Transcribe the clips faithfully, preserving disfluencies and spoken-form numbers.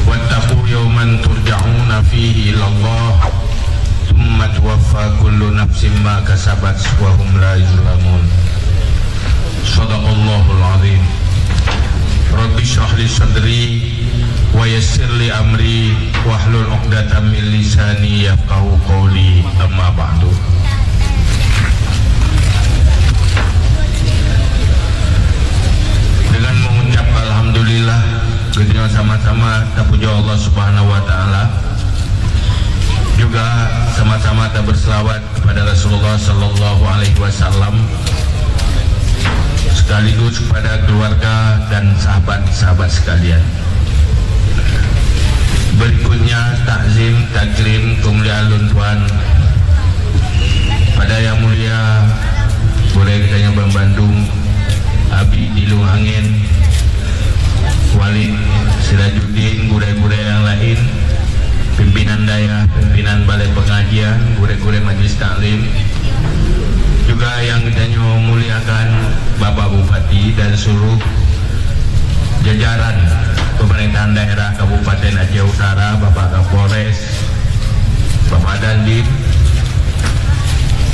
Wattaqu yawman turja'una fihi ilallah, tsumma tuwaffa kullu nafsin ma kasabat wa hum la yuzlamun. Shadaqallahul azim. Rabbi shrah li sadri wa yassir li amri wahlul 'uqdatam min lisani yafqahu qawli. Amma ba'du. Dengan mengucap alhamdulillah, geutanyoe sama-sama tapujoe Allah Subhanahu wa Ta'ala, juga sama-sama taberselawat kepada Rasulullah sallallahu alaihi wasallam, sekaligus kepada keluarga dan sahabat-sahabat sekalian. Berikutnya, takzim takrim keumuliaan lôn tuan pada yang mulia gurée geutanyoe banmandum, Abi Dilung Angén, Walid Sirajuddin, gurée-gurée nyang laén, pimpinan dayah, pimpinan balai pengajian, gurée-gurée majlis taklim, juga nyang geutanyoe muliakan Bapak Bupati dan seluruh jajaran pemerintahan daerah Kabupaten Aceh Utara, Bapak Kapolres, Bapak Dandim,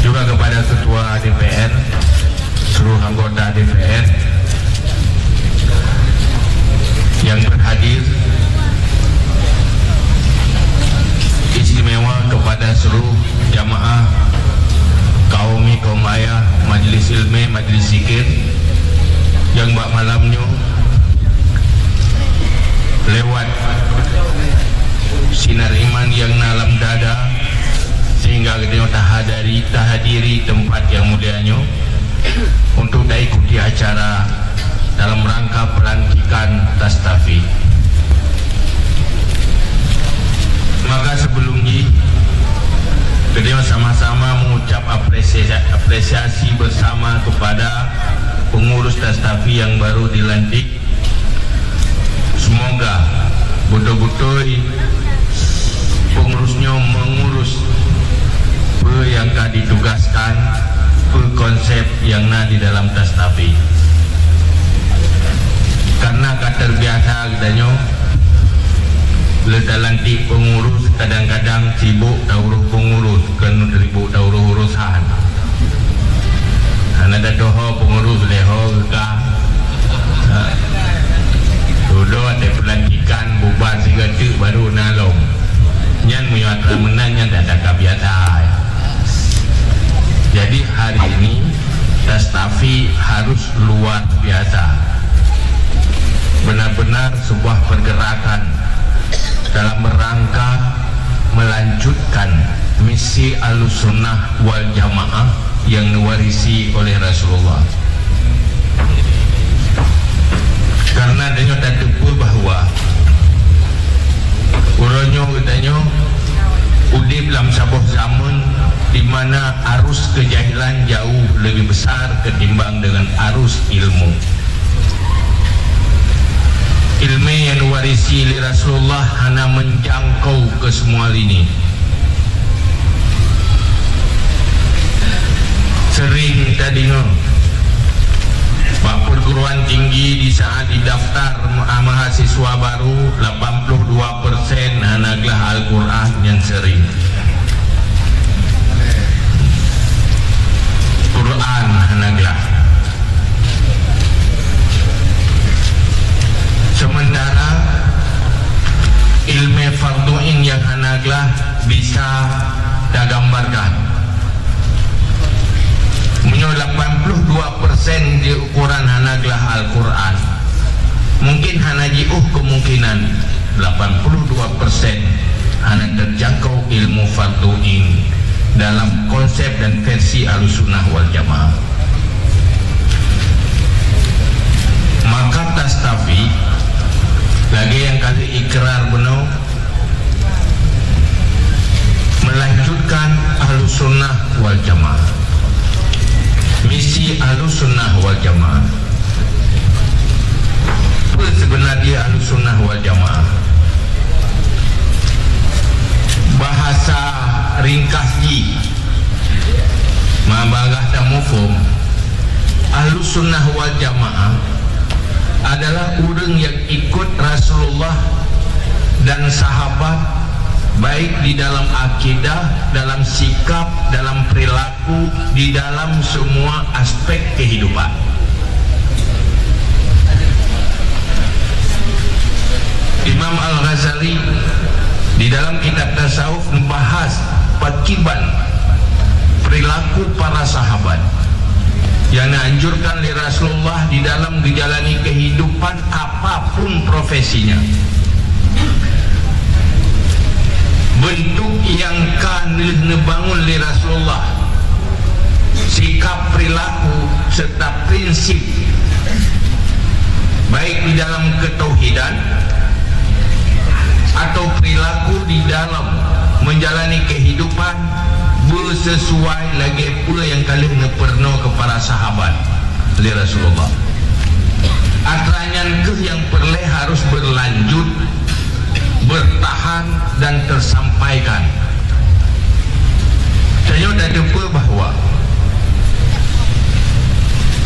juga kepada Ketua D P R, seluruh anggota D P R yang berhadir, istimewa kepada seluruh jamaah kaum ibu, kaum ayah, majlis ilmu, majlis zikir yang bak malam nyoe lewat sinar iman yang na lam dada, sehingga geutanyoe tahadari, tahadiri tempat yang mulia nyoe untuk taikuti acara dalam rangka pelantikan Tastafi. Maka sebelum jih, geutanyoe sama-sama mengucap apresiasi, apresiasi bersama kepada pengurus Tastafi yang baru dilantik. Semoga beutôi-beutôi pengurus nyoe mengurus peue nyang ka ditugaskan, peue konsep nyang na di dalam Tastafi. Karena ka terbiasa geutanyoe, lé talantik pengurus, kadang-kadang sibuk taurôh pengurus, keu sibuk taurôh urusan. Hana tatuho pengurus lé ho geuka. Ha. Dudoe watée pelantikan bubar sigoe teuk baru na lom. Nyan meunyoe atra meunan nyan dah ka biasa. Jadi hari ini Tastafi harus luar biasa. Benar-benar sebuah pergerakan dalam rangka melanjutkan misi Ahlussunnah wal Jamaah yang diwarisi oleh Rasulullah. Karena tanyoe tateupeue bahwa uroe nyoe geutanyoe udeb lam saboh zaman di mana arus kejahilan jauh lebih besar ketimbang dengan arus ilmu. Ilmu nyang diwarisi lé Rasulullah hana menjangkau ke semua lini. Sering tadeungoe, bak perguruan tinggi di saat didaftar ma-, mahasiswa baru, lapan puluh dua persen hana glah Al-Quran, nyan sering. Quran hana glah. Sementara ilmu fardhu ain nyang hana glah bisa tagambarkan. Meunyoe lapan puluh dua persen di ukuran hana glah Al-Quran, mungkin hana jiôh kemungkinan lapan puluh dua persen hana terjangkau ilmu fardhu ain dalam konsep dan versi Ahlussunnah wal Jamaah. Maka Tastafi, lagée nyang ka lheueh ikrar bunoe, melanjutkan Ahlussunnah wal Jamaah. Misi Ahlussunnah wal Jamaah. Peue seubeuna jih Ahlussunnah wal Jamaah? Bahasa ringkas jih, mangat bak tamuphom, Ahlussunnah wal Jamaah Ureuëng nyang ikut Rasulullah dan sahabat, baik di dalam akidah, dalam sikap, dalam perilaku, di dalam semua aspek kehidupan. Imam Al-Ghazali di dalam kitab tasawuf membahas pakiban perilaku para sahabat yang dianjurkan oleh Rasulullah di dalam menjalani kehidupan apapun profesinya. Bentuk nyang ka lheueh neubangun lé Rasulullah, sikap, perilaku, serta prinsip, baik di dalam ketauhidan atau perilaku di dalam menjalani kehidupan, bersesuai lagée peue nyang ka lheueh neupeureunoe keu para sahabat lé Rasulullah. Atra nyan kheueh nyang peureulée harus berlanjut, bertahan, dan tersampaikan. Tanyoe tateupeue bahwa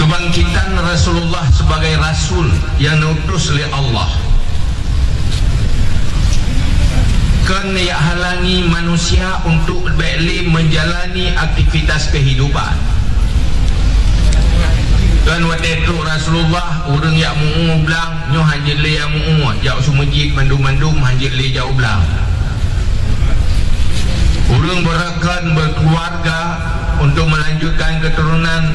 kebangkitan Rasulullah sebagai rasul yang diutus oleh Allah kon jak halangi manusia untuk bék lé menjalani aktivitas kehidupan. Kan watée trok Rasulullah, ureuëng jak meu-umu blang, nyoe hanjeuet lé jak meu-umu, jak su masjid, mandum-mandum hanjeuet lé jak u blang. Ureuëng beurakan, berkeluarga untuk melanjutkan keturunan,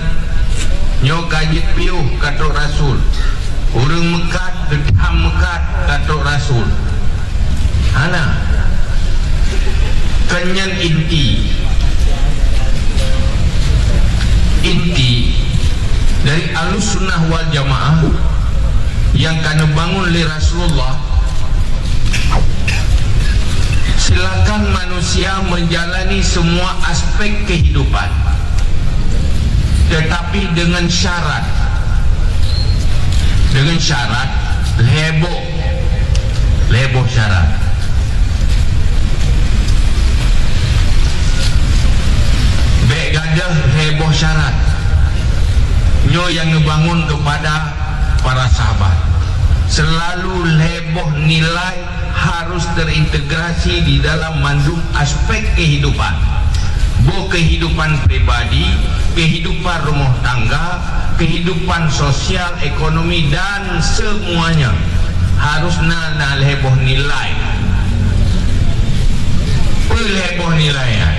nyoe ka jeuet piôh ka trok rasul. Ureuëng meukat, teutham meukat ka trok rasul. Hana. Kon nyan inti. Inti dari Ahlussunnah wal Jamaah nyang ka neubangun lé Rasulullah, silakan manusia menjalani semua aspek kehidupan, tetapi dengan syarat, dengan syarat lhée boh, lhée boh syarat. Bék gadôh lhée boh syarat. Nyoe nyang neubangun kepada para sahabat. Selalu lhée boh nilai harus terintegrasi di dalam mandum aspek kehidupan. Boh kehidupan pribadi, kehidupan rumah tangga, kehidupan sosial, ekonomi, dan semuanya harus na, na lhée boh nilai. Peue lhée boh nilai nyan?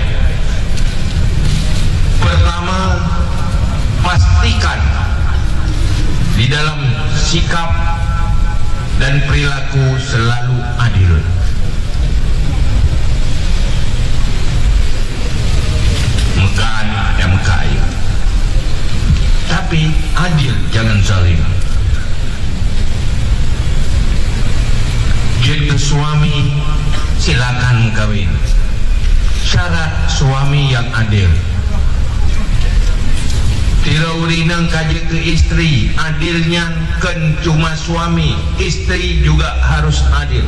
Pertama, pastikan di dalam sikap dan perilaku selalu adil. Meukat, ya meukat, ya. Tapi adil, jangan zalim. Jeuet keu suami, silakan meukawen. Syarat suami nyang adil. Tiroe ureuëng inong ka jeuet keu istri, adil nyan kon cuma suami, istri juga harus adil.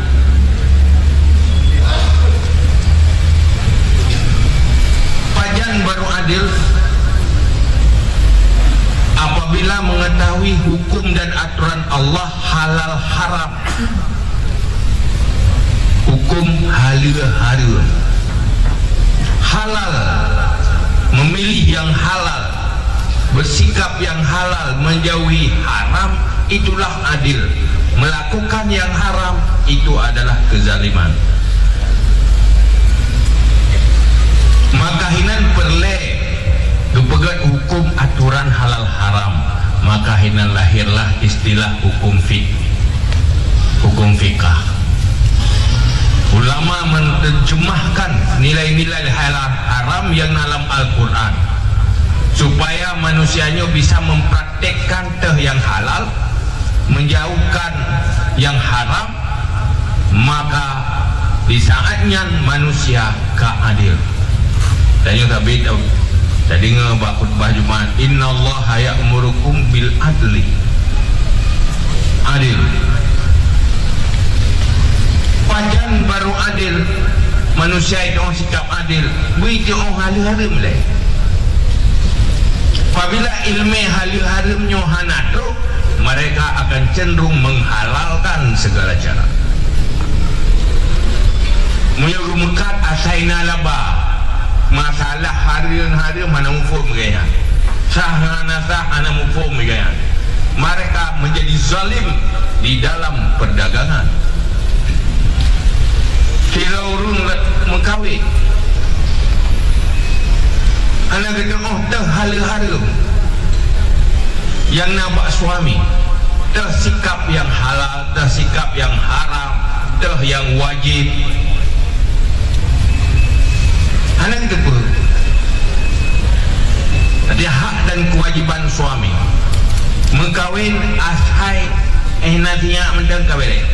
Pajan baru adil? Apabila mengetahui hukum dan aturan Allah halal haram. Hukum halal haram. Halal, memilih yang halal, bersikap yang halal, menjauhi haram, itulah adil. Melakukan yang haram, itu adalah kezaliman. Maka hinan peureulée geupeugét hukum aturan halal haram, maka hinan lahirlah istilah hukum fik-, hukum fikah. Ulama menerjemahkan nilai-nilai halal haram yang dalam Al-Quran, supaya manusia nyoe bisa mempraktekkan teuh yang halal, menjauhkan yang haram, maka di saat nyan manusia ka adil. Tanyoe sabé ta-, tadeungoe bak khutbah Jumat, "Innallaha ya'murukum bil adli." Adil. Pajan baru adil? Manusia itu sikap adil, bui teuôh halal haram lé. Apabila ileumé halal haram nyoe hana trok, Mereka akan cenderung menghalalkan segala cara. Meunyoe geumeukat asai na laba, masalah hareuem-hareuem hana muphom gaya. Sah hana sah hana muphom gaya. Mereka menjadi zalim di dalam perdagangan. Sidroe ureuëng meukawen, hana geuteuôh teuh hareuem-hareuem nyang na bak suami, teuh sikap nyang halal, teuh sikap nyang haram, teuh nyang wajéb. Hana geuteupeue. Jadi hak dan kewajiban suami meukawen asai, eh, na sinyak mantong ka beres.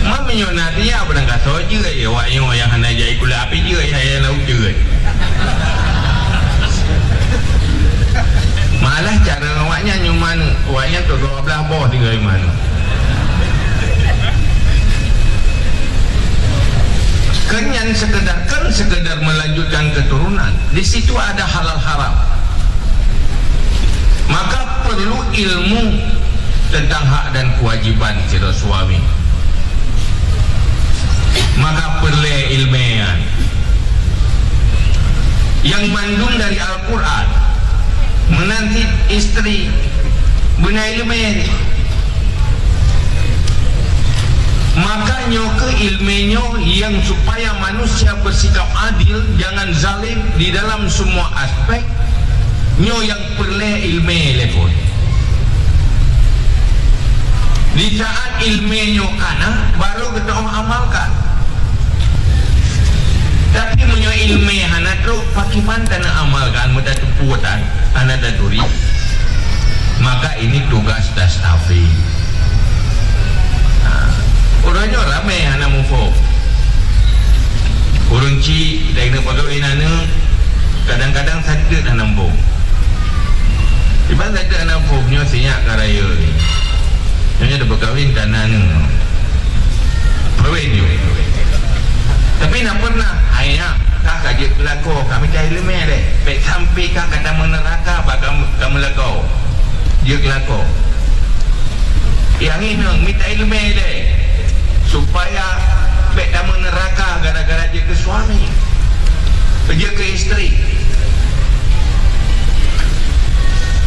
Ma meunyoe na sinyak beurangkasoe jeuet, ya, awak nyoe nyang hana jai kulak api jeuet, ya, ya, laôt jeuet. Malah cara awaknyan nyoe manok, awaknyan tu dua belas boh tinggai manok. Kan nyan sekedar, kan sekedar melanjutkan keturunan. Di situ ada halal haram. Maka perlu ilmu tentang hak dan kewajiban sidroe suami. Maka peureulée iéleumé nyan. Nyang mandum dari Al-Quran, meunan cit istri, beuna iéleumé. Maka nyoe keuh iéleumé nyoe nyang supaya manusia bersikap adil, jangan zalim di dalam semua aspek. Nyoe nyang peureulée iéleumé lé phon. Di saat iéleumé nyoe kana, baru geuteuôh amalkan. Tapi meunyoe iéleumé hana trok, pakriban taneuk amalkan, meutateupeue tan, hana taturi, maka ini tugas tastafid. Ha. Uroe nyoe ramé hana muphom. Ureuëng chik, dan keuneuk peugawée aneuk, kadang-kadang sateut hana muphom. Iban sateut hana muphom, nyoe sinyak ka rayeuk ni. Nyoe nyoe teupeukawen ka na aneuk. Peue nyoe? Tapi na pernah, hai nyak, kah ka jeuet keu lakoe, ka mita iéleumé lé. Bék sampai kah ka tamong neuraka bak ka, ka meulakoe. Jeuet keu lakoe. Nyang inong mita iéleumé lé, supaya bék tamong neuraka gara-gara jeuet keu suami, jeuet keu istri.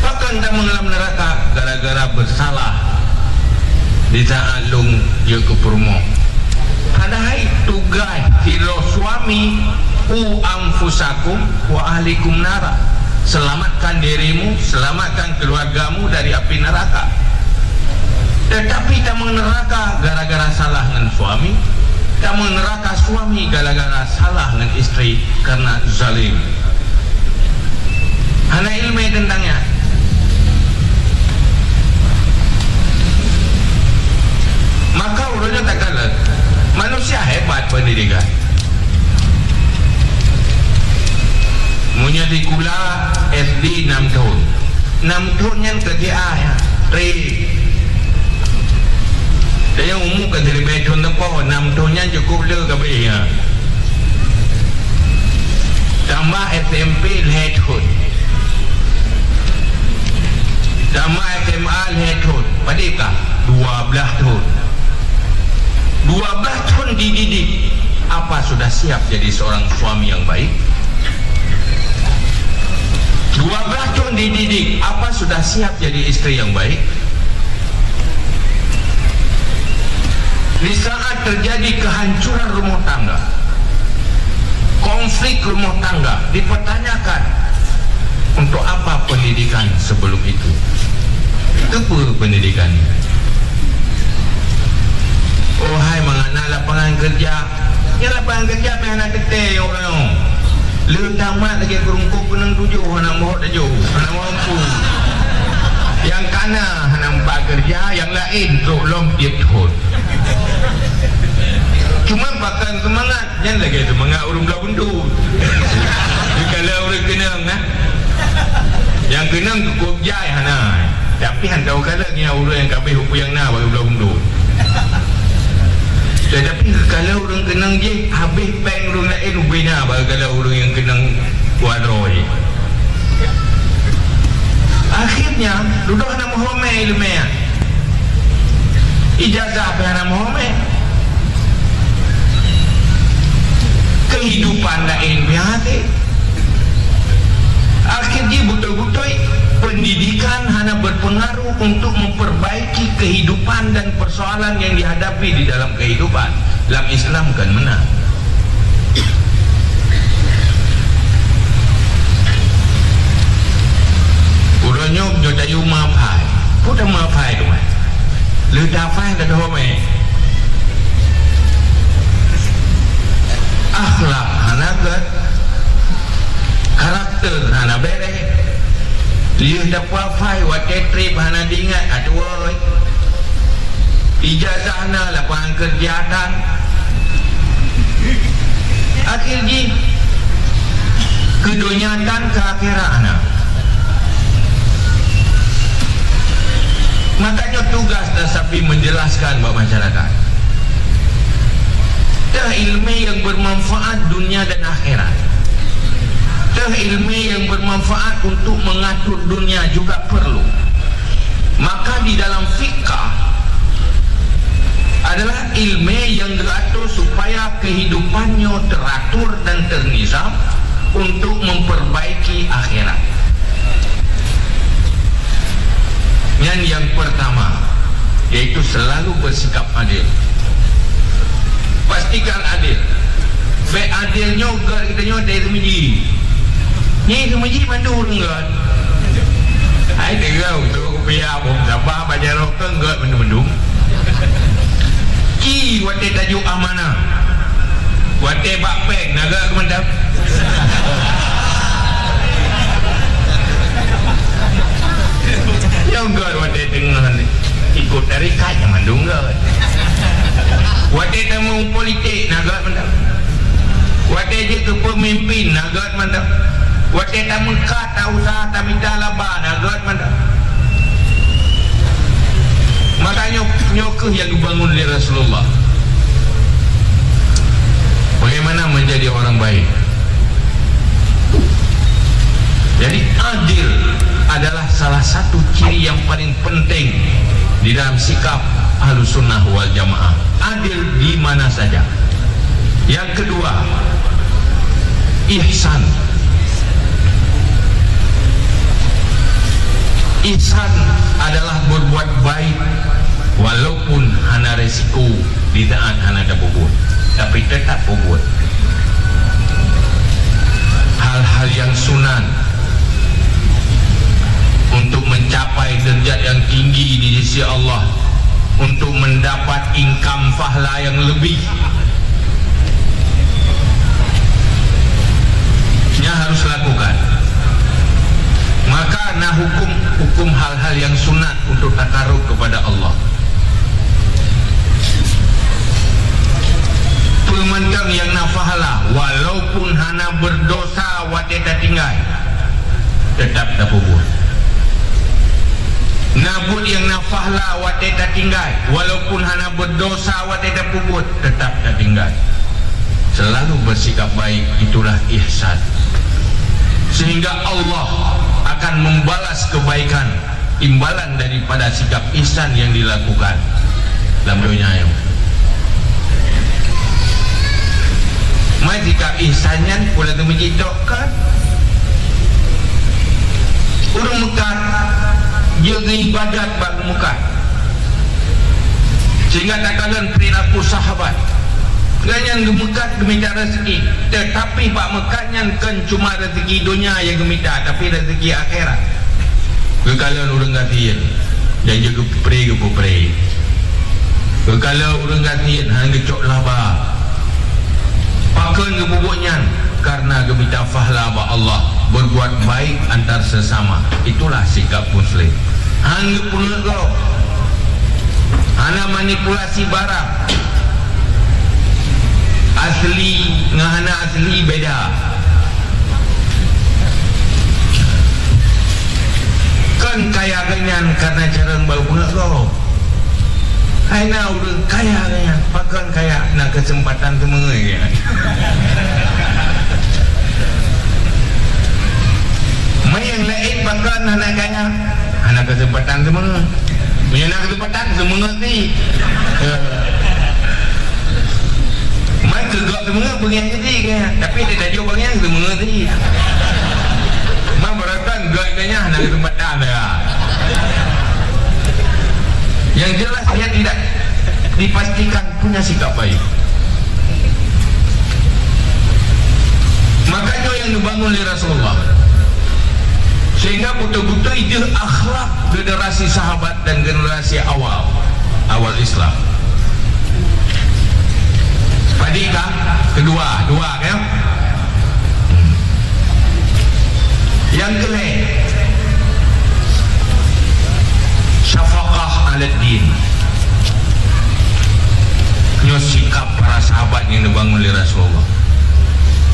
Pakon tamong lam neuraka? Gara-gara bersalah di saat lôn jeuet keu peurumoh. Padahai tugaih sidroe suami, "Qu anfusakum wa ahlikum nara." Selamatkan dirimu, selamatkan keluargamu dari api neraka. Tetapi tamong neuraka gara-gara salah ngon suami, tamong neuraka suami gara-gara salah ngon istri karena zalim. Hana iéleumé teuntang nyan. Maka uroe nyoe takalon, manusia hebat pendidikan. Meunyoe sikula S D enam thon, enam thon nyan keu T A, ya. Tri. Dan nyang umu ka siribée thon teupeu, enam thon nyan cukôp le ka abéh, ya. Tambah S M P lhée thon. Tambah S M A lhée thon. Padum ka? Dua belas thon. Dua belas thon dididik. Apa sudah siap jadi seorang suami yang baik? Dua belas thon dididik. Apa sudah siap jadi istri yang baik? Di saat terjadi kehancuran rumah tangga, konflik rumah tangga, dipertanyakan, untuk apa pendidikan sebelum itu? Keupeue pendidikan? Oh hai, mangat na lapangan kerja. Nyan lapangan kerja pih hana teuntée ureuëng. Le tamat lagée keurungkok keunong tujoh, hana meuhot laju, hana mampu. Nyang kana hana meupat keureuja, nyang laén trok lom tiep thon. Cuma pakon seumangat, nyan lagée seumangat ureuëng bloe beundôt. Dikala ureuëng keunong, nah. Nyang keunong cukup jai hana. Tapi hana teukalon ngon ureuëng nyang ka abéh peue nyang na bak bloe beundôt. Tetapi kalau ureuëng keunong jih, habéh péng ureuëng laén ubé na bak kalau ureuëng nyang keunong kuadro jih. Akhirnya, dudoe hana meuhomé ileumèe. Ijazah pih hana meuhomé. Kehidupan laén pih hana. Akhir jih beutôi-beutôi pendidikan hana berpengaruh untuk memperbaiki kehidupan dan persoalan yang dihadapi di dalam kehidupan. Lam Islam kan meunan. Uroe nyoe nyoe tayue maafai. Peue tamaafai teuma? Lheueh taafai ka teuhomé. Akhlak hana gèt. Karakter hana bèrèh. Lheueh tapeuafai watèe trép hana diingat, aduh woi. Ijazah na, lapangan keureuja tan. Akhir jih, keu donya tan, keu akhirat na. Makanya tugas Nasafi menjelaskan bak masyarakat. Teuh ileumèe nyang bermanfaat dunia dan akhirat. Teuh ileumèe nyang bermanfaat untuk mengatur dunia juga perlu. Maka di dalam fikah adalah ileumèe nyang geuatur supaya kehidupan nyoe teratur dan ternizam untuk memperbaiki akhirat. Nyan nyang pertama, yaitu selalu bersikap adil. Pastikan adil. Bèk adil nyoe gèt geutanyoe dèh teumiji. Nyan teumiji mandum ureueng gèt. Hai teungku, tu kupiah bom sabar bak jaroe keu gèt mandum-mandum. Ci watèe tajok amanah. Watèe bak péng na gèt mantong. Nyang gèt watèe teungoh ikot tarekat nyan mandum gèt. Watèe tamong politik na gèt mantong. Watèe jeuet keu peumimpin na gèt mantong. Watèe tameukat, tausaha, tamita laba na gèt mantong. Makanya nyoe kheueh nyang geubangun lé Rasulullah. Bagaimana menjadi orang baik? Jadi, adil adalah salah satu ciri yang paling penting di dalam sikap Ahlussunnah wal Jamaah. Adil di mana saja. Yang kedua, ihsan. Ihsan adalah berbuat baik walaupun hana resiko di saat hana tapeubuet, tapi tetap peubuet. Hal-hal yang sunat untuk mencapai derajat yang tinggi di sisi Allah, untuk mendapat income pahala yang lebih, nya harus lakukan. Maka na hukum, hukum hal-hal yang sunat untuk takarub kepada Allah. Peue mantong nyang na pahala, walaupun hana berdosa watèe tatinggai, tetap tapeubuet. Na buet nyang na pahala watèe tatinggai, walaupun hana berdosa watèe tapeubuet, tetap tatinggai. Selalu bersikap baik, itulah ihsan. Sehingga Allah akan membalas kebaikan imbalan daripada sikap ihsan yang dilakukan lam donya nyoe. Mai sikap ihsan nyan pula teumeujitok kan? Ureueng meukat jeuet geuibadat bak ureueng meukat. Sehingga takalon perilaku sahabat. Gobnyan geumeukat geumita rezeki, tetapi bak meukat nyan kon cuma rezeki donya nyang geumita, tapi rezeki akhirat. Geukalon ureueng gasien, dan jeuet geupeupré, geupeupré. Geukalon ureueng gasien, hana geucok laba. Pakon geupeubuet nyan? Karena geumita pahala bak Allah, berbuat baik antar sesama. Itulah sikap muslim. Hana geupeungeut gob. Hana manipulasi barang. Asli ngon hana asli beda. Kon kaya gobnyan karena carông bak geupeungeut gob. Hai na ureueng kaya gobnyan, pakon kaya, na keuseumpatan teumeungui gobnyan. Nyang laén pakon hana kaya, hana keuseumpatan seumeungeue. Meunyoe na keuseumpatan, seumeungeue cit. Eh. Man keu gob seumeungeue, beungéh cit kaya. Tapi di tajok beungéh, seumeungeue cit. Man beureukan gob geuh nyan hana keuseumpatan dah. Yang jelas dia tidak dipastikan punya sikap baik. Makanya yang dibangun oleh Rasulullah. Sehingga betul-betul itu akhlak generasi sahabat dan generasi awal, awal Islam. Tadi kan? Kedua, dua kan? Nyang keulhèe, syafaqah 'aladin. Nyoe sikap para sahabat nyang dibangun lé Rasulullah.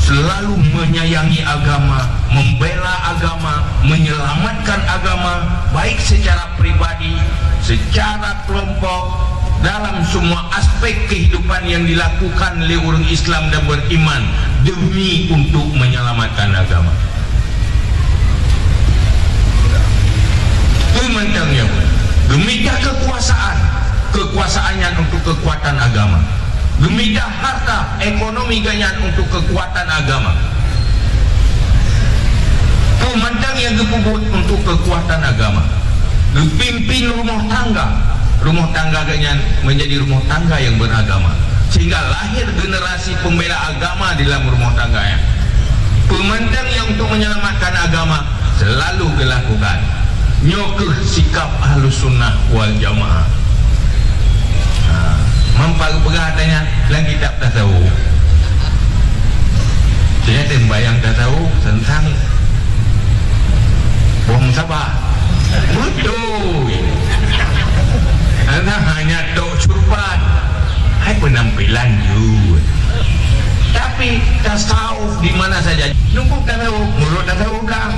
Selalu menyayangi agama, membela agama, menyelamatkan agama, baik secara pribadi, secara kelompok, dalam semua aspek kehidupan yang dilakukan lé ureueng Islam dan beriman demi untuk menyelamatkan agama. Peue mantong nyoe, geumidah kekuasaan, kekuasaan nyan untuk kekuatan agama. Geumidah harta, ekonomi geuh nyan untuk kekuatan agama. Peue mantong nyang geupeubuet untuk kekuatan agama. Geupimpin rumoh tangga, rumoh tangga geuh nyan menjadi rumoh tangga yang beragama. Sehingga lahir generasi pembela agama di dalam rumoh tangga nyan. Peue mantong nyang untuk menyelamatkan agama, selalu geulakukan. Nyoe kheueh sikap Ahlussunnah wal Jamaah. Ha, man pat geupeugah ata nyan lam kitab tasawuf. Saya sembahyang tasawuf tentang boh sabar. Betul. Karena hanya tok surban. Hai penampilan jeuet. Tapi tasawuf di mana saja. Nunggu tasawuf, mulut tasawuf dah.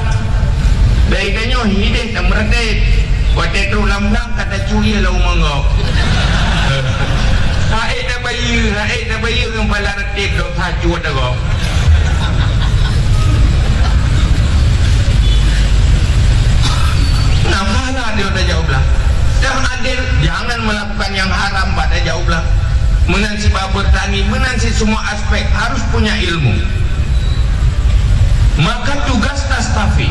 Dari tanyoe hideh tak meretet. Watèe trok lam blang ka tacuri lam rumoh gob. Hai tabayeue, hai tabayeue ngon pala retet dok sacut gob. Nah, pahala dia tajak u blang. Dan adil, jangan melakukan yang haram bak tajak u blang. Meunan cit bak bertani, meunan cit semua aspek harus punya ilmu. Maka tugas Tastafi,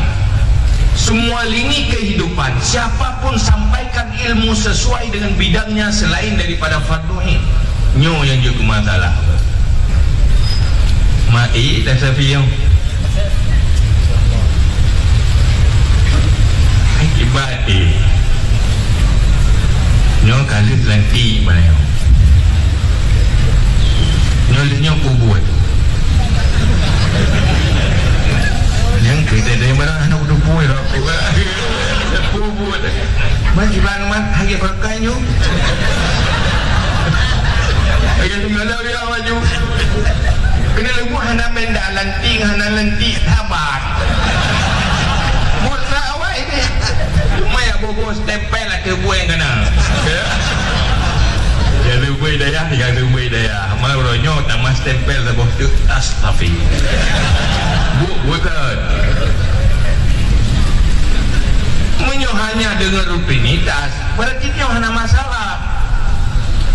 semua lini kehidupan, siapapun sampaikan ilmu sesuai dengan bidangnya selain daripada fardu ain. Nyoe nyang jeuet keu masalah. Mai Tastafi nyoe. Akibat, eh. Nyoe ka lheueh lantik bak nyoe. Nyoe lheueh nyoe peubuet. Nyang keu teuh barang hana kuteupue rot. Peubuet. Man kiban man hana pakai nyoe. Lagi tinggal dah biar maju. Kena leubeh hana menda lantik, hana lantik, sabar. Buet sa awai ni. Cuma ya bobo stempel lah ke buai kena. Ya. Ya leubeh daya, ya leubeh daya. Malam uroe nyoe tamah stempel saboh teuk Tastafi. Bu, bukan. Meunyoe hanya dengan rutinitas, berarti nyoe hana masalah.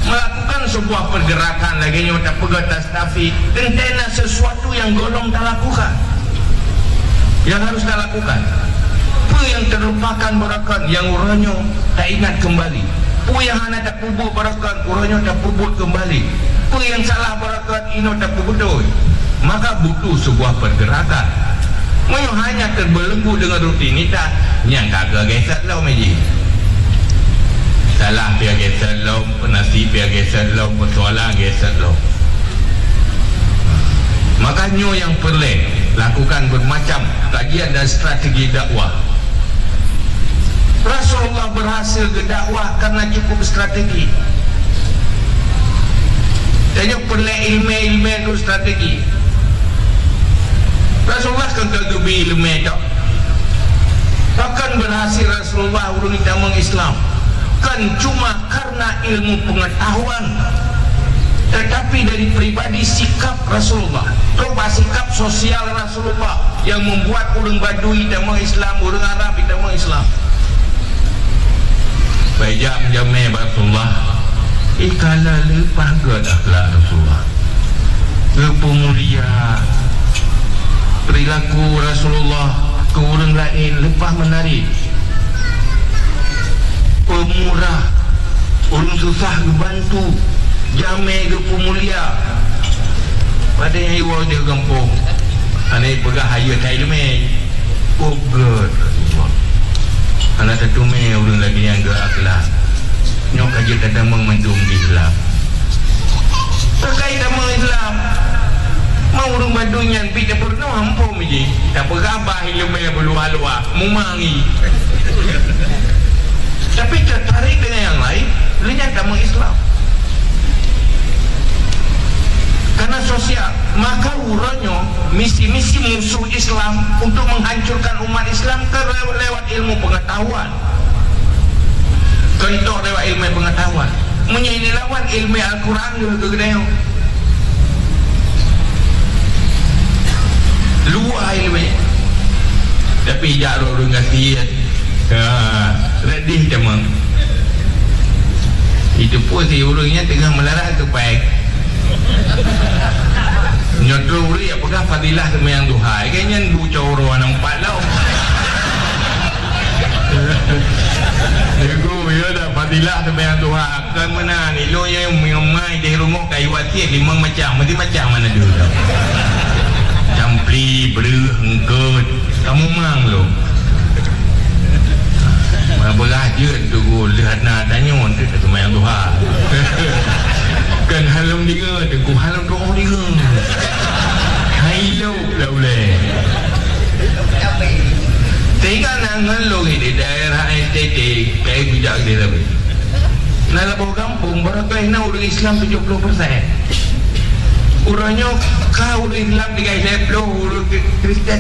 Melakukan sebuah pergerakan lagèe nyoe tapeugah Tastafi, teuntèe na sesuatu nyang gohlom talakukan. Nyang harus talakukan. Peue nyang terlupakan barokon nyang uroe nyoe taingat kembali. Peue nyang hana tapeubuet barokon uroe nyoe tapeubuet kembali. Peue nyang salah barokon inoe tapeubeutôi. Maka butuh sebuah pergerakan. Meunyoe hanya terbelenggu dengan rutinitas, nyang ka geugeser lom jih. Salah pih geser lom, nasib pih geser lom, persoalan geser lom. Maka nyoe nyang peureulèe lakukan bermacam kajian dan strategi dakwah. Rasulullah berhasil geudakwah karena cukup strategi. Tanyoe peureulèe ileumèe-ileumèe ngon strategi. Rasulullah kan ka geubri ileumèe tok. Pakon berhasil Rasulullah ureueng jitamong Islam? Kan cuma karena ilmu pengetahuan. Tetapi dari pribadi sikap Rasulullah, coba sikap sosial Rasulullah yang membuat ureuëng Badui tamong Islam, ureuëng Arab tamong Islam. Bak ijak meujamé bak Rasulullah, eh, ka lheueh leupah gét akhlak Rasulullah. Geupeumulia perilaku Rasulullah keu ureuëng laén, leupah meunarit, peumurah, ureuëng susah geubantu, jamé geupeumulia. Padahai nyan iwoe di gampông, hana peugah hayeue that ileumé. Oh, gét. Hana teuteumé ureuëng lagée nyan gét akhlak. Nyoe ka jeuet tatamong mandum di Islam. Teukai tamong Islam. Ma ureuëng Badui nyan bit tapeurunoe ampôn jih. Tapeugah bah ileumé beuluwa-luwa, mumang i. Tapi teutarek deungon nyang laén, lheueh nyan tamong Islam. Karena sosial, maka uroe nyoe misi-misi musuh Islam untuk menghancurkan umat Islam ke lewat ilmu pengetahuan. Contoh lewat ilmu pengetahuan. Meunyoe ini lawan ilmu Al-Quran dulu ke geutanyoe. Luwa ilmu. Tapi jak ureuëng gasien. Ha, reudih teuma. Itu pun si ureuëng nyan teungoh meularat tupai. Nyoe trok ureuëng jak peugah fadilah seumayang duha. Kan nyan bu coro aneuk empat lom. Nyoe ku, ya dah fadilah seumayang duha. Kon meunan, ilôn nyang meumai di rumoh kayu até limong macam, meuti macam mana dulu. Campli, breuh, eungkot, kamu mang lom. Beurah jeuet tu leuh na tanyoe tu seumayang duha. Kan halom diga, teungku halom doa diga. Hai lo lah uleh. Tinggal na ngon lôn di daerah N T T, kai bijak di Rabi. Na laboh gampông, barangkahi na ureuëng Islam tujoh ploh persen. Uroe nyoe ka ureuëng Islam tinggai lhée ploh, ureuëng Kristen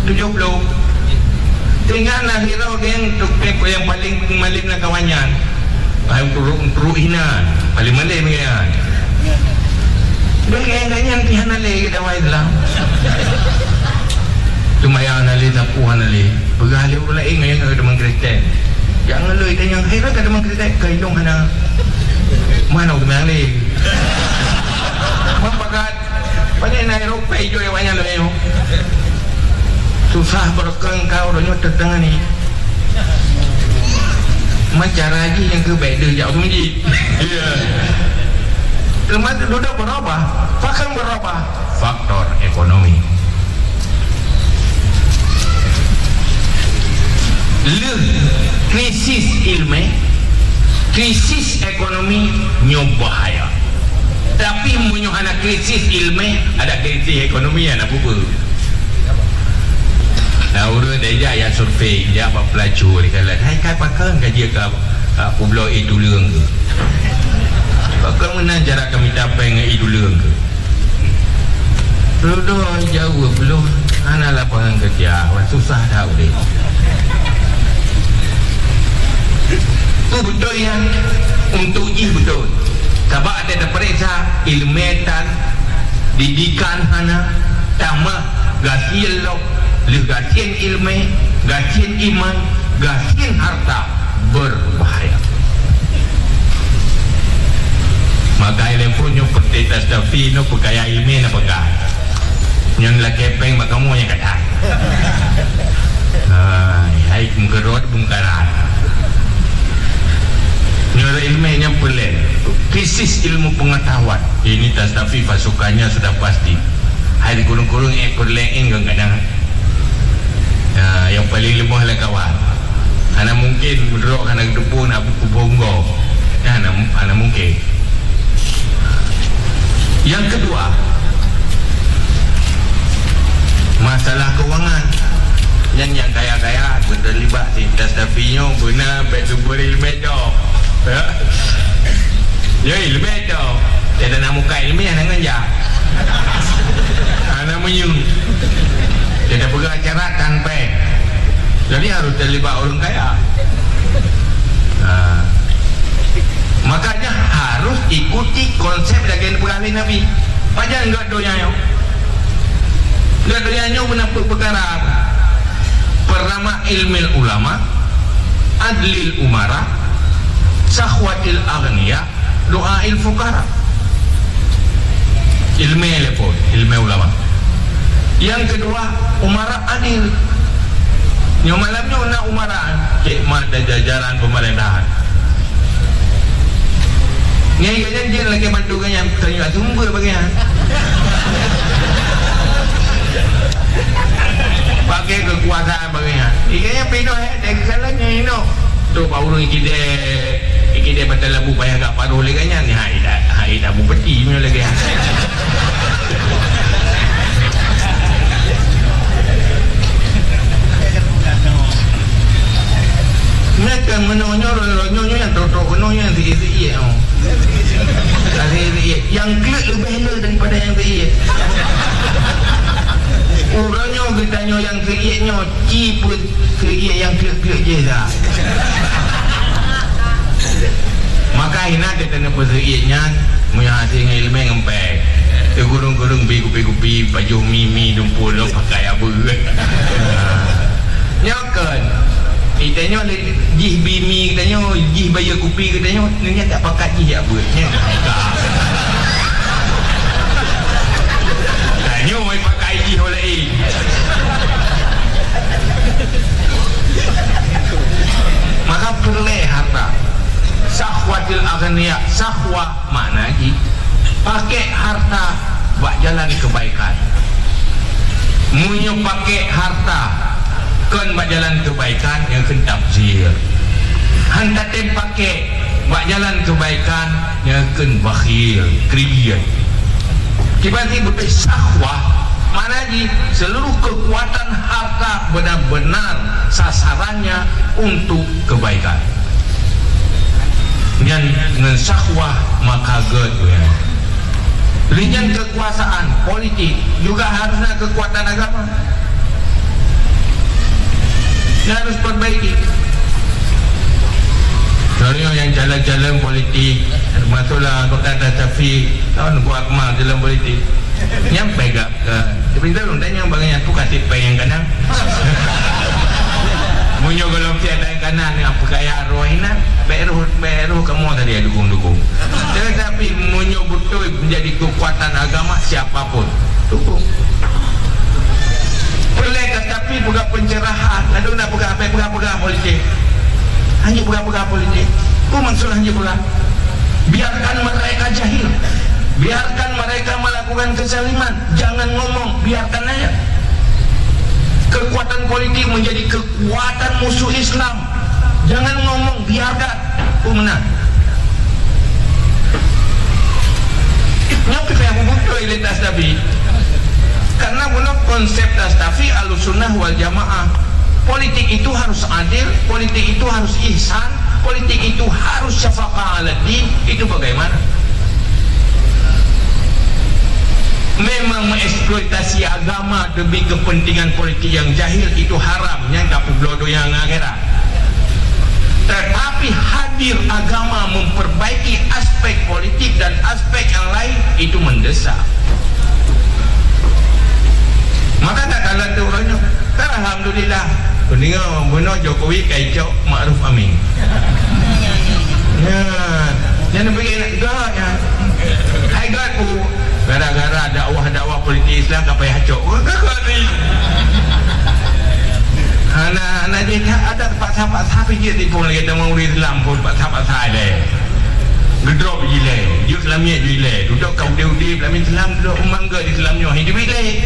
tujoh ploh. Tinggai na sidroe geng tukang nyang paleng malem na kawan nyan. Hai turun, turun hina, paleng malem nyan. Deh geng nyan pih hana lé dakwah Islam. Cuma nyang hana lé sapeue hana lé. Peugah lé ureuëng laén ngon nyang teuma Kristen. Jak ngon lôn tanyong, "Hai, ka teuma Kristen?" "Ka ilôn hana." "Mana ureuëng laén?" Mupakat. Pane na Eropa ijok awaknyan lôn nyoe. Susah beureukan ka uroe nyoe teutangani. Meucara jih nyang keu bék deuh jak u masjid. Ya. Teuma dudoe beurubah, pakon beurubah. Faktor ekonomi. Lheueh krisis ileumé, krisis ekonomi nyoe bahaya. Tapi meunyoe hana krisis ileumé, ada krisis ekonomi hana peue-peue. Nah, ureuëng deh jak ya survei, jak bak peulacur, dikala, "Hai, ka pakon ka jeuet ka, ka peubloe ié tuleueng keuh? Pakon meunan cara ka mita péng ngon ié tuleueng keuh?" Dudoe jaweueb lôn, hana lapangan keureuja, wah susah that udeb. Peue beutôi nyan? Untuk jih beutôi. Sabab até tapareksa ileumé tan, didikan hana, tamah gasien lom, lheueh gasien ileumé, gasien iman, gasien harta. Berbahaya. Maka ilée phon nyoe peureté tastafi nyoe peukaya ileumé na peugah. Nyang lakée péng bak kamoe nyang kata. Hai, hai meukeurot bungkaran. Nyoe ileumé nyang peureulée. Krisis ilmu pengetahuan. Ini tastafi pasukannya sudah pasti. Hai di kurung-kurung eh peureulée ngon kadang. Nah, nyang paleng leumoh lé kawan. Hana mungken meudroe hana geuteupeue na buku bonggong. Hana, hana mungken. Nyang keudua, masalah keuangan. Nyan nyang kaya-kaya beuteulibat di tastafi nyoe beuna bék teupeue ileumé. Ya. Yoi, leubeh toh. Jadi na muka ilmiah na ngeunjak. Hana meunyeung. Jadi peugah syarat tanpa. Jadi harus terlibat orang kaya. Ha. Makanya harus Ikuti konsep lagèe neupeugah lé Nabi. Pajan göt donya nyoe? Göt donya nyoe beuna peuet peukara. Pertama, ilmil ulama, adlil umara, sahwatil aghnia, doail fuqara. Ilmè lé phôn, ilmè ulama. Nyang keudua, umara adil. Nyoe malam nyoe na umara, hikmat dan jajaran pemerintahan. Nyan, nyan jeuet lagèe bantu gobnyan, tanyoe sumber bagi nyan. Pakai kekuasaan bagi nyan. Ikannya pidoh, eh, dari jalan nyan, you know. Tu bak ureueng ikidèe, ikidèe Batang Labu payah gak paruh lé gobnyan. Hai dah, hai dah bupati nyoe lagèe nyan. Nyan kan meunoe nyoe, nyoe, nyoe, nyoe nyang trok-trok keunoe nyoe nyang seuiek-seuiek nyoe. Nyang seuiek-seuiek. Nyang kleuet leubeh le daripada nyang seuiek. Uroe nyoe geutanyoe nyang seuiek nyoe ci peuet seuiek nyang kleuet-kleuet jih dah. Maka hina teuteuneuh peuseuiek nyan, meunyoe hase ngon ileumèe ngon péng. Teukurong-kurong bi kupi-kupi, pajoh mi-mi dumpol lom pakai abeuet. Nyoe kon. Geutanyoe lé jih bi mi geutanyoe, jih bayeue kupi geutanyoe, nyan tak pakat jih jak beuet. Nyan tak pakat. Tanyoe pakai jih oleh. Maka peureulèe harta. Sahwatil aghnia, sahwah makna jih pakèk harta bak jalan keubaikan. Meunyoe pakèk harta kon bak jalan keubaikan, nyan kheun tabzir. Han tatém pakèk bak jalan keubaikan, nyan kheun bakhil, kriet. Kiban sih beutôi sahwah, makna jih seluruh kekuatan harta benar-benar sasarannya untuk kebaikan. Nyan ngon sahwah maka gèt nyan. Lé nyan kekuasaan politik juga harusnya kekuatan agama. Nyan harus perbaiki. Contohnya nyang calon-calon politik, termasuklah anggota Dasafi, tahun Teungku Akmal dalam politik. Nyan peugah, eh, tapi tu lôn tanya bagaimana tu kasih payah kadang. Meunyoe golom tiada kanan nyang peukaya roh inan, bèk roh, bèk roh kamoe tadi dukung-dukung. Tetapi meunyoe beutôi menjadi kekuatan agama siapapun, dukung. Peureulèe tetapi peugah pencerahan, lalu nak peugah apa, peugah-peugah politik. Hanya peugah-peugah politik. Ku maksud hanya peugah. Biarkan mereka jahil. Biarkan mereka melakukan kezaliman. Jangan ngomong, biarkan aja. Kekuatan politik menjadi kekuatan musuh Islam. Jangan ngomong, biarkan. Oh, menang. Nyoe pih payah beutôi lé Dasafi. Karena bunoe konsep Dasafi Ahlussunnah wal Jamaah. Politik itu harus adil, politik itu harus ihsan, politik itu harus syafaqah ala din. Itu bagaimana? Memang mengeksploitasi agama demi kepentingan politik yang jahil itu haram, nyang ka peubloe donya ngon akhirat. Tetapi hadir agama memperbaiki aspek politik dan aspek yang lain, itu mendesak. Maka tak kalah tu orang nyoe. Kan alhamdulillah. Kuninga bunoe Jokowi kai cok Ma'ruf Amin. Ya, jangan pergi nak gak ya. Hai gak tu. Gara-gara dakwah-dakwah politik Islam ka payah cok. Kagak ni. Hana, hana je ada paksa-paksa pijit di pun lagi ada ureueng Islam pun paksa-paksa ada. Gedrop jilai, juk lamiet jilai. Duduk kau udé-udé lamiet Islam, duduk umang ke Islam nyoh hidup ilai.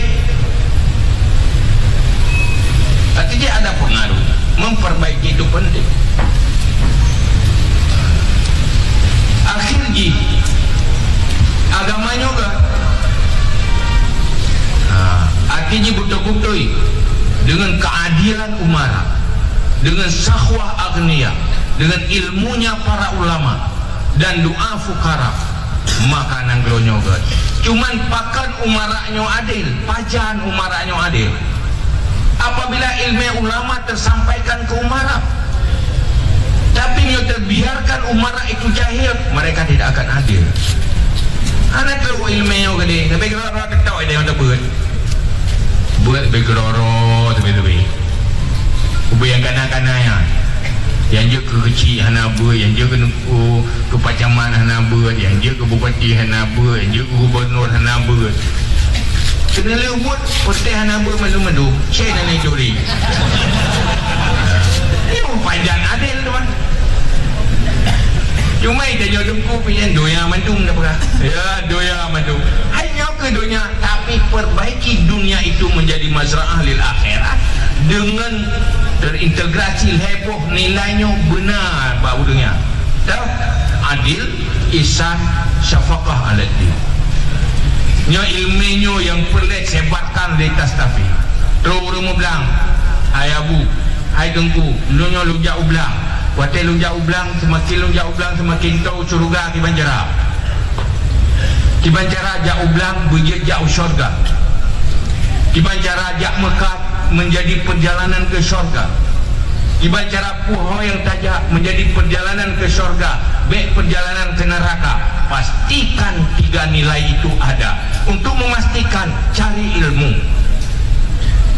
Tapi dia ada pengaruh. Memperbaiki itu penting. Akhir jih, agama nyoe ka. Ha, akhir jih beutôi-beutôi dengan keadilan umara, dengan sahwah agniya, dengan ilmunya para ulama dan doa fukara, maka nanggroe nyoe gèt. Cuman pakon umara nyoe adil, pajan umara nyoe adil. Apabila ilmu ulama tersampaikan ke umara, tapi nyoe terbiarkan umara itu jahil, mereka tidak akan adil. Ileumèe nyoe keudéh, tapi keudroe-droe teutap idéh mata beuet. Beuet leubeh keudroe-droe teubi-teubi. Ubé nyang kana-kana nyan. Nyang jeuet keu keuchik hana beuet, nyang jeuet keu, keu pacamat hana beuet, nyang jeuet keu bupati hana beuet, nyang jeuet keu gubernur hana beuet. Keuneulheueh buet, peureuteh hana beuet mandum-mandum. Syèh na neuturi. Nyoe pajan adil, teuma. Cuma ita nyoe teungku pih nyan donya mandum dah peugah. Ya, donya mandum. Hai nyoe keu donya, tapi perbaiki dunia itu menjadi mazra'ah lil akhirat dengan terintegrasi lhèe boh nilai nyoe beuna bak ureueng nyan. Tah, adil, ihsan, syafaqah 'aladh din. Nyoe ileumèe nyoe nyang peureulèe sebarkan lé Tastafi. Trok ureueng u blang, "Hai Abu, hai Teungku, lôn nyoe lôn jak u blang." Watèe lôn jak u blang, seumaken lôn jak u blang, seumaken toe syeuruga kiban cara. Kiban cara jak u blang, beujeuet jak u syeuruga. Kiban cara jak meukat, menjadi perjalanan ke syeuruga. Kiban cara peue ho nyang tajak, menjadi perjalanan ke syeuruga, bèk perjalanan ke neraka. Pastikan tiga nilai itu ada. Untuk memastikan, cari ilmu.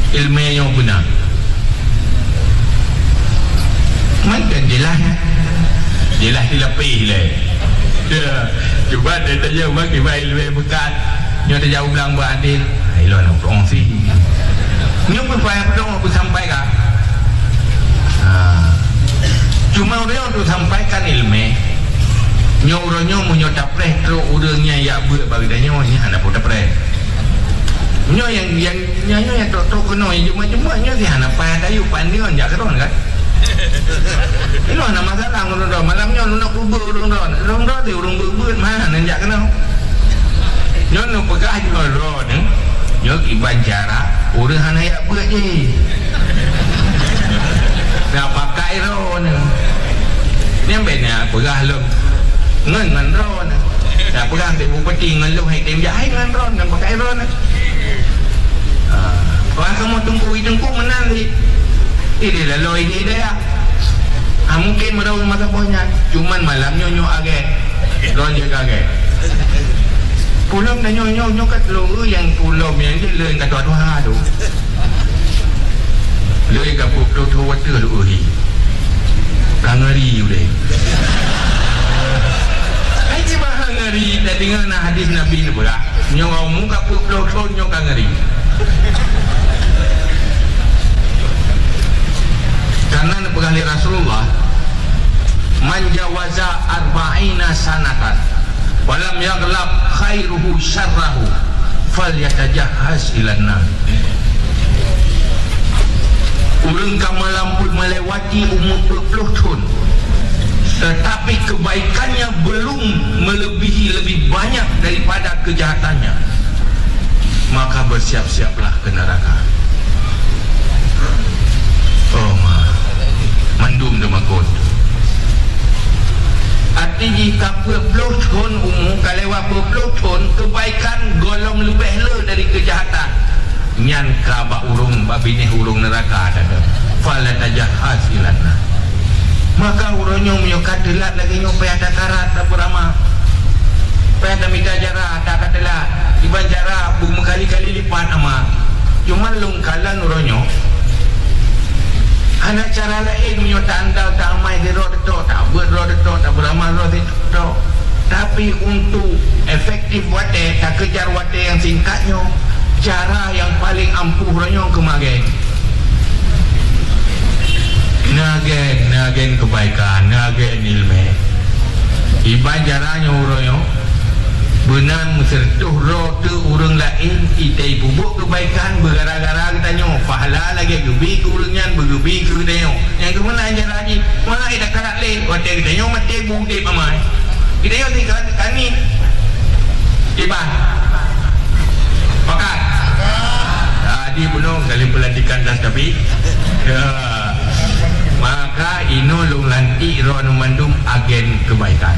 Ileumèe nyoe beuna. Mantong jeulaih, ya? Jeulaih dilapéh lé. Ya, cuba tanya bak kiban ileumèe meukat. Nyoe tajak u blang bak adil. Ilôn na peudong sih. Nyoe pun payah peudong, aku sampaikan. Ha. Cuma ureueng tu sampaikan ileumèe. Nyoe uroe nyoe meunyoe tapreh trok ureueng nyang jak beuet bak geutanyoe, nyan hana peue tapreh. Nyoe nyang, nyang, nyan nyoe nyang trok-trok keunoe, nyang jeumah-jeumah nyoe sih hana payah tayue, pandai jak keudroe kan. Inoe hana masalah ngon ureueng droe. Malam nyoe lôn nak peubeuet ureueng droe. Ureueng droe teuh ureueng beuet-beuet, mana jak keunoe. Nyoe neupeugah jinoe droeneuh, nyoe kiban cara ureueng hana jak beuet jih. Nah, pakai droeneuh. Nyan bèk neupeugah lôn ngon, ngon droeneuh. Nah, peugah bèk bupati ngon lôn hai tem jak hai ngon droeneuh, pakai droeneuh. Ah, wah kamoe teungku, teungku meunan lé. Idéh lalu idéh daya. Ah, mungkin meurau masa boh nyan. Cuman malam nyoe nyoe agét. Lôn jeuet agét. Pulom dah nyoe, nyoe, nyoe ka lôn, eh, nyang pulom nyang jeuet lôn ka tuha-tuha tu. Lôn ka peuet ploh thon watèe lôn, eh. Ka ngeri udeh. Hai cuma ngeri, dah deungoe na hadis Nabi neupeugah. Nyoe umu ka peuet ploh thon nyoe ka ngeri. Karena neupeugah lé Rasulullah, "Man jawaza arba'ina sanatan, wa lam yaghlab khairuhu syarrahu, falyatajahhaz ilan nar." Ureueng ka melampau melewati umur peuet ploh thon, tetapi kebaikannya belum melebihi, lebih banyak daripada kejahatannya, maka bersiap-siaplah ke neraka. Oh ma, mandum teumakot. Arti jih ka peuet ploh thon umu, ka lewat peuet ploh thon, kebaikan gohlom leubeh le dari kejahatan. Nyan ka bak ureueng, bak binéh ureueng neuraka teuh. Fala tajahhaz ilan nar. Maka uroe nyoe meunyoe ka teulat lagèe nyoe, payah takarat tapeurama. Payah tamita jara, ta ka teulat. Iban jara beumeukali-kali lipat ama. Cuma lôn kalon uroe nyoe, hana cara laén meunyoe ta andal, ta amai sidroe teutap, ta beuet droe teutap, ta beurama droe teutap. Tapi untuk efektif watèe, takejar watèe nyang singkat nyoe, cara nyang paleng ampuh uroe nyoe keu magen. Neuagen, neuagen keubaikan, neuagen ileumèe. Iban cara nyoe uroe nyoe, beuna meusireutôh droe teuk ureueng laén, itai peubuet keubaikan beugara-gara geutanyoe, pahala lagèe geubi keu ureueng nyan beugeubi keu geutanyoe. Nyang keumeunang cara jih, ma ida karat lé, watèe geutanyoe maté beudép amai. Geutanyoe di ka-, kani. Iban. Pakat. Jadi bunoe kali pelantikan Tastafi. Ya. Maka inoe lôn lantik droeneuh mandum agen keubaikan.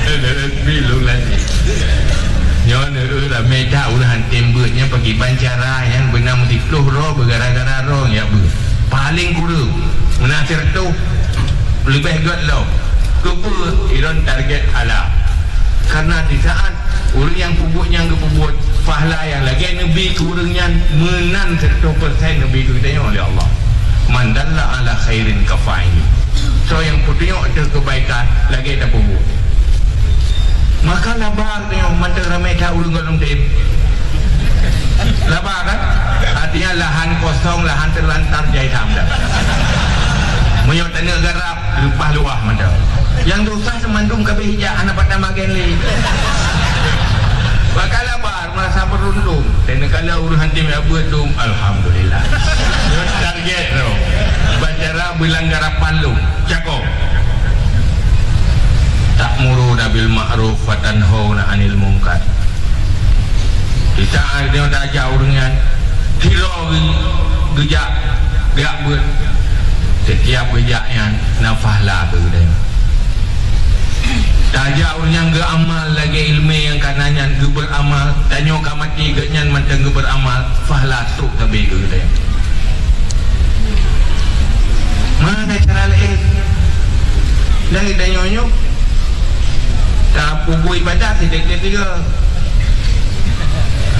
Resmi lôn lantik. Nyoe neu ramè that ureueng han tem beuet nyan pakriban cara nyan beuna meusiplôh droe beugara-gara droe nyang beuet. Paleng kureueng, meunan sireutôh leubeh göt lom. Keupeue? Ilôn target hala. Karena di saat ureuëng nyang peubuet nyan geupeubuet, pahala nyang lagée neubi keu ureuëng nyan meunan seratus persen neubi keu geutanyoe lé Allah. "Man dalla ala khairin kafa'ili." Soe nyang peutunyok ateueh keubaikan lagée tapeubuet. Maka laba geutanyoe mantong ramé that ureuëng gohlom tem. Laba kan? Artinya lahan kosong, lahan teulantar jai tham dah. Meunyoe taneuk garap, leupah luwah mantong. Nyang dosa teumandum ka abéh jak, hana pat tamah gen lé. Bak laba, meurasa beuruntung. Taneuk kala ureuëng hantom jak beuet dum, alhamdulillah. Nyoe target tu. Bak cara beulang garapan lom. Cakôp. "Ta'muruna bil ma'ruf wa tanhauna 'anil munkar." Di saat nyoe tajak ureuëng nyan, sidroe geu-, geujak, geujak beuet. Setiap geujak nyan, na pahala keu geutanyoe. Tajak ureuëng nyang geuamal lagée iéleumé nyang ka na nyan geubeuramal, tanyoe ka maté geuhnyan mantong geubeuramal, pahala trok sabe keu geutanyoe. Mana cara laén? Dari tanyoe nyoe, tapeubuet ibadat sidék-dék tiga.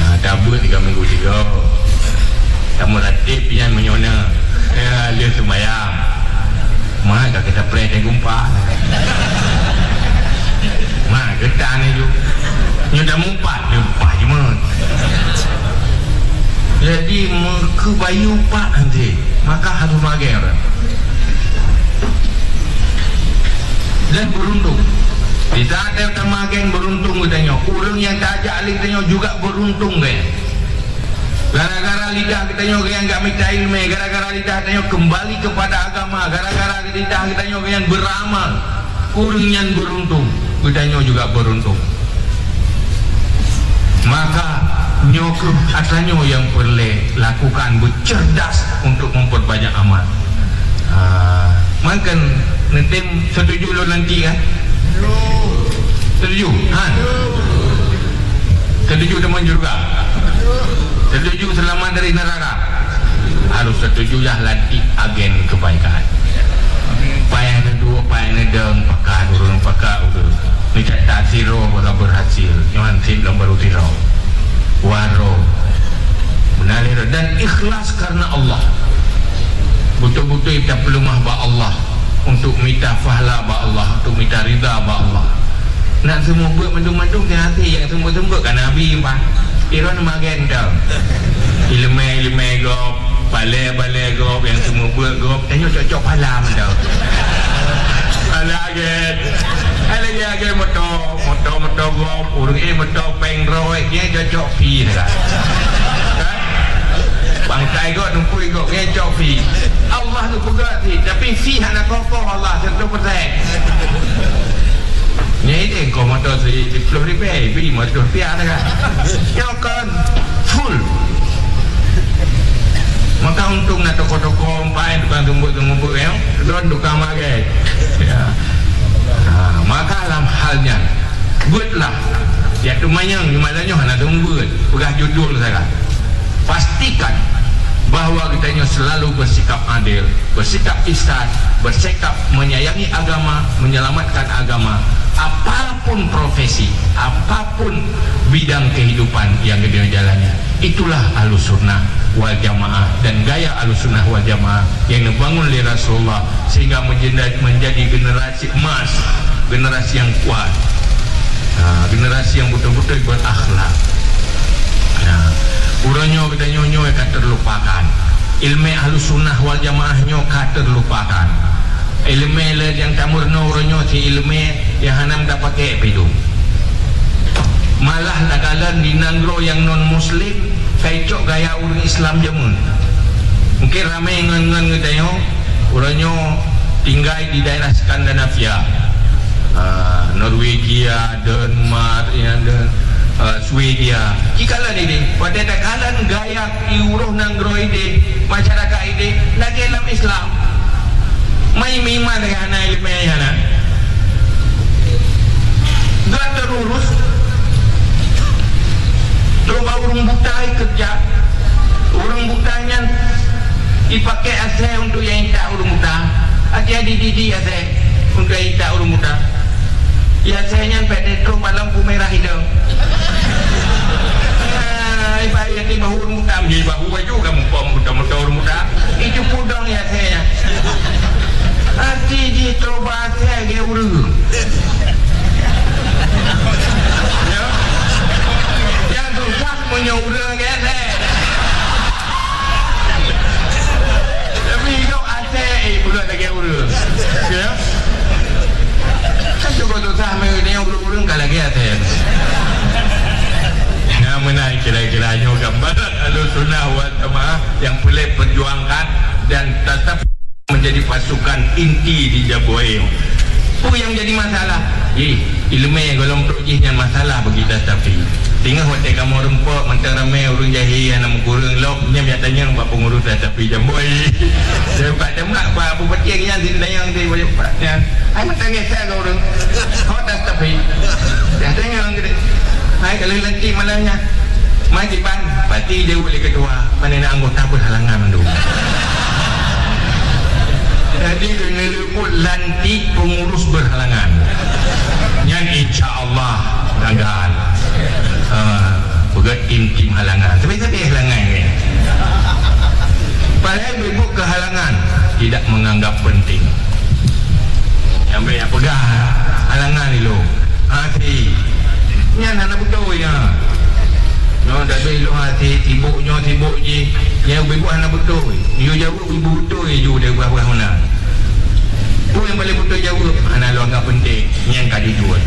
Ha, tabeuet tiga minggu tiga. Tameuratéb nyan meunyoe na. Ya, lheueh seumayang. Mak ka kita preh teh gumpa. Mak kita ni ju. Nyoe dah mumpat, dia upah je meuh. Jadi, meukeubayu pak nanti, maka harus magér. Dan beruntung. Di saat dia tamah gen, beruntung geutanyoe. Ureuëng nyang tajak lé geutanyoe juga beruntung, kan? Gara-gara lidah geutanyoe geuhnyan geumita iéleumé, gara-gara lidah geutanyoe kembali kepada agama, gara-gara lidah geutanyoe geuhnyan beuramal, ureuëng nyan beruntung, geutanyoe juga beruntung. Maka, nyoe kheueh atra nyoe nyang peureulée lakukan, beucerdas untuk memperbanyak amal. Ah, mungkin neutem setuju lôn lantik, kan? Setuju? Han? Setuju teuma syeuruga? Setuju selamat dari neraka? Harus setuju yah lantik agen kebaikan. Payah neuduek, payah neudong, pakat ureuëng, pakat ureuëng. Neucatat sidroe bak berhasil. Nyoe han seb lom baru sidroe. Waroe. Beuna lé dan ikhlas karena Allah. Beutôi-beutôi tapeuleumah bak Allah. Untuk mita pahala bak Allah, untuk mita ridha bak Allah. Nak seumeubeuet mandum-mandum teuhati, nyang seumeubeuet-seumeubeuet ka Nabi, bah. Iron magen dah. Ileumé-ileumé gob, balé-balé gob, nyang seumeubeuet gob, tanyoe cok-cok pahala mantong. Pahala gen. Hai lagée-lagée moto, moto-moto gob, ureuëng eh moto peng roi, nyang cok-cok pi dah. Kan? Bangkai gob, numpui gob, nyang cok pi. Allah tu peugah si, tapi si hana kokoh Allah, seratus persen. Nyan ideh kau moto si, siploh ribée, bri lima ratus rupiah dah kan. Nyoe kan full. Maka untung na toko-toko, empai tukang tumbuk-tumbuk, ya. Don tukang magai. Ya. Ha, maka lam hal nyan, beuetlah. Ya, tu manyang, di malam nyoe hana tumbuk. Peugah judul saja. Pastikan bahwa geutanyoe selalu bersikap adil, bersikap ihsan, bersikap menyayangi agama, menyelamatkan agama. Apapun profesi, apapun bidang kehidupan yang geutanyoe jalani, itulah Ahlussunnah wal Jamaah dan gaya Ahlussunnah wal Jamaah yang dibangun oleh Rasulullah sehingga menjadi, menjadi generasi emas, generasi yang kuat. Ha, generasi yang betul-betul berakhlak. Ha, uroe nyoe geutanyoe nyoe ka terlupakan. Ileumé Ahlussunnah wal Jamaah nyoe ka terlupakan. Ileumé le nyang tameurunoe uroe nyoe si ileumé nyang hana tapakée pidong. Malah takalon di nanggroe nyang non muslim, ka icok gaya ureuëng Islam jameun. Mungkin ramé ngon-ngon geutanyoe, uroe nyoe tinggai di daerah Skandinavia. Ah, Norwegia, Denmark, ya, dan, ah, Swedia. Jikalau ini, pada takalon gaya di uroe nanggroe ini, masyarakat ini, lagée lam Islam. Mai miman hana ileumé hana. Gata lurus. Coba ureuëng buta keureuja. Ureuëng buta nyan dipakai asée untuk nyang intat ureuëng buta. Até dididik asée untuk nyang intat ureuëng buta. Yasé nyan pèt trôh malam peumerah idong. Ah, ibarat di bahu ureueng muda, di bahu baju kamu pom moto-moto ureueng muda. Itu pudong yasé nyan. Hati jih tobat lagèe ureueng. Ya. Nyang susah meunyoe ureueng lagèe asèe. Tapi hidup asèe, eh, beugöt lagèe ureueng. Ya. Kan cukup susah meunyoe ureueng-ureueng ka lagèe asèe. Nah, meunan kira-kira nyoe gambaran Ahlussunnah wal Jamaah nyang peureulèe perjuangkan dan tetap menjadi pasukan inti di Jaboe. Peue nyang jadi masalah? Ih, ileumèe gohlom trok jih nyan masalah bagi Tastafi. Singoh watèe kamoe reumpok mantong ramè ureueng jahé hana meukureueng lom, nyan jak tanyong bak peungurus Tastafi Jaboe. Sebab teumak bak Abu Pating nyan, si tanyong di Abu Pating nyan. Hai mantong gesa keu ureueng. Ho Tastafi. Jak tanyong geude. Hai ka lheueh lantik malam nyan. Mai kiban, pati jaweueb lé ketua, pane na anggota berhalangan mandum. Jadi, keuneuk luput lantik pengurus berhalangan. Nyan insya Allah gagal. Ha, peugöt tim-tim halangan. Tapi-tapi halangan ni. Padahal ibu kehalangan tidak menganggap penting. Sampai yang peugah halangan ilôn. Hati. Nyan hana beutôi nya. Nyoe dak beh ilôn hati, sibuk nyoe, sibuk jih. Nyang ibu hana beutôi. Yue jaweueb ibu beutôi ju dari bah-bah meunan. Peue nyang paleng beutôi jaweueb, hana lôn anggap penting. Nyan ka jujur.